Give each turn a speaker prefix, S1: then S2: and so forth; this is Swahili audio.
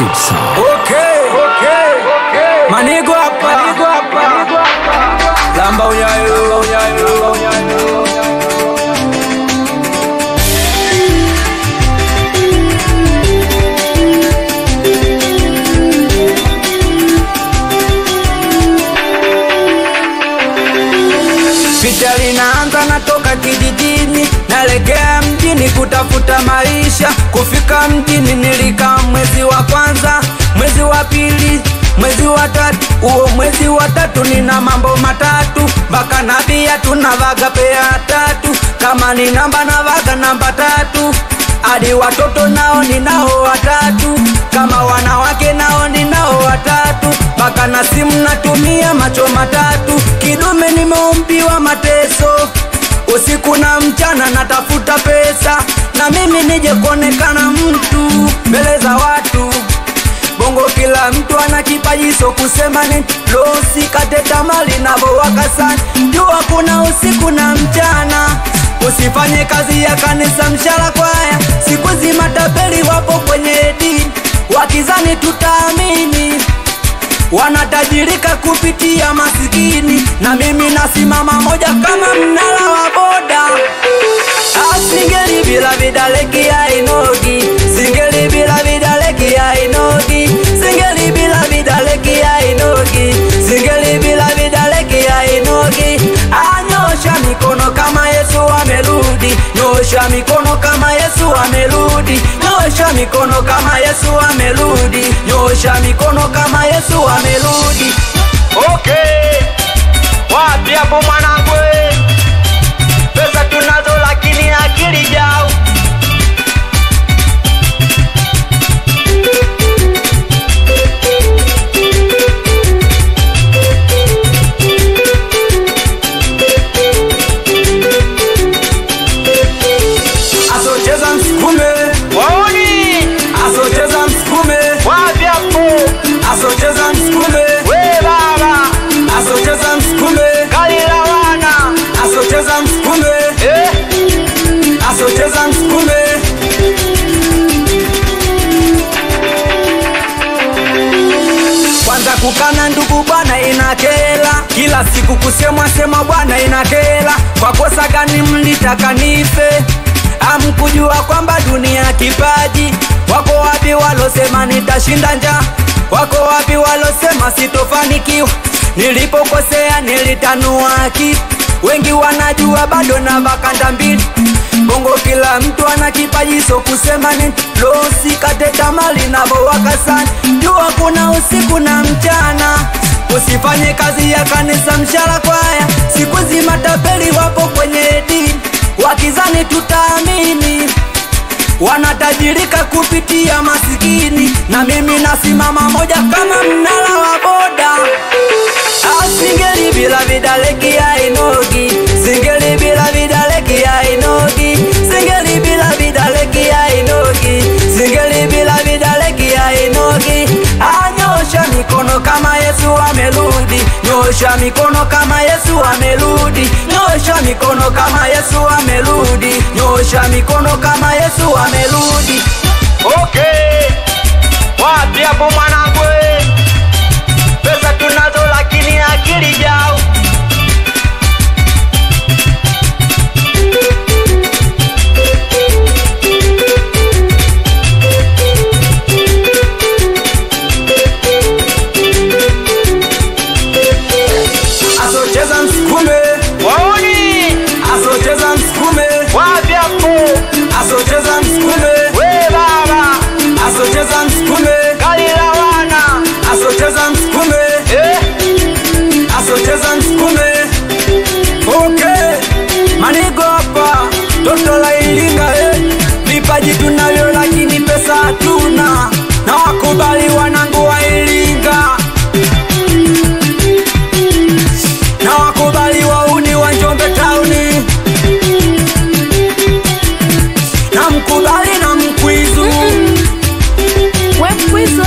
S1: Sipsa.
S2: Okay, okay, okay. Manigo hapa, manigo hapa. Lamba unyayo, unyayo, unyayo. Picha linaanza natoka kijijini, naelekea mjini kutafuta maisha. Kufika mjini nilikaa mwezi wa kwanza, mwezi wa pili, mwezi wa tatu. Uo mwezi wa tatu nina mambo matatu, mpaka nabia tunavaga pea tatu. Kama ni namba navaga namba tatu, hadi watoto nao ninao watatu, kama wanawake nao ninao watatu, mpaka na simu natumia macho matatu. Kidume nimeumbiwa mateso, usiku na mchana natafuta pesa, na mimi nije kuonekana mtu mbele za watu. Bongo kila mtu ana kipaji, so kusema ni losi kate tamali na bowaka sana. Jua kuna usiku na mchana, usifanye kazi ya kanisa mshara kwaya. Siku hizi matapeli wapo kwenye dini, wakizani tutaamini, wanatajirika kupitia masikini. Na mimi nasimama moja kama mnara wa boda. Singeli bila vidaleki ya inogi, singeli bila vidaleki ya inogi, singeli bila vidaleki ya inogi, singeli bila vidaleki ya inogi. Anyosha mikono kama Yesu amerudi, nyosha mikono kama Yesu amerudi, nyosha mikono kama Yesu amerudi, nyosha mikono kama Yesu amerudi. Okay, wapi hapo mwanangu? Pesa tunazo lakini akili jao. Asocheza msukume,
S3: waoni.
S2: Asocheza msukume,
S3: wapi hapo?
S2: Asocheza msukume,
S3: we baba.
S2: Asocheza msukume,
S3: kalila wana.
S2: Asocheza msukume,
S3: eh.
S2: Asocheza msukume. Kwanza kukana ndugu bwana inakela, kila siku kusemwa sema bwana inakela. Kwa kosa gani mlitaka nife? Hamkujua kwamba dunia kipaji. Wako wapi walosema nitashinda njaa? Wako wapi walosema sitofanikiwa? Nilipokosea nilitanua akili, wengi wanajua bado na vakanda mbili. Bongo kila mtu ana kipaji, so kusema ni losi kate tamali na bowaka sana. Jua kuna usiku na mchana, usifanye kazi ya kanisa mshara kwaya. Siku hizi matapeli wapo kwenye dini, wakizani tutaamini, wanatajirika kupitia masikini. Na mimi nasimama moja kama mnara wa boda. Singeli bila vidaleki ya inogi, singeli bila vidaleki ya inogi, singeli bila vidaleki ya inogi, singeli bila vidaleki ya inogi. Anyosha mikono kama Yesu amerudi, nyosha mikono kama Yesu amerudi, nyosha mikono kama Yesu amerudi, nyosha mikono kama Yesu amerudi.
S3: Okay, wapi hapo mwanangu? Pesa tunazo lakini akili jao.
S2: Asocheza msukume,
S3: waoni.
S2: Asocheza msukume,
S3: wapi hapo?
S2: Asocheza msukume,
S3: we baba.
S2: Asocheza msukume,
S3: kalila wana.
S2: Asocheza msukume,
S3: eh.
S2: Asocheza msukume. Okay, manigo hapa toto la Iringa, eh. Vipaji tunavyo lakini pesa hatuna, na wakubali wanangu wa Iringa, na wakubali wauni wa Njombe tauni, na mkubali na mkwizu.
S4: We mkwizu.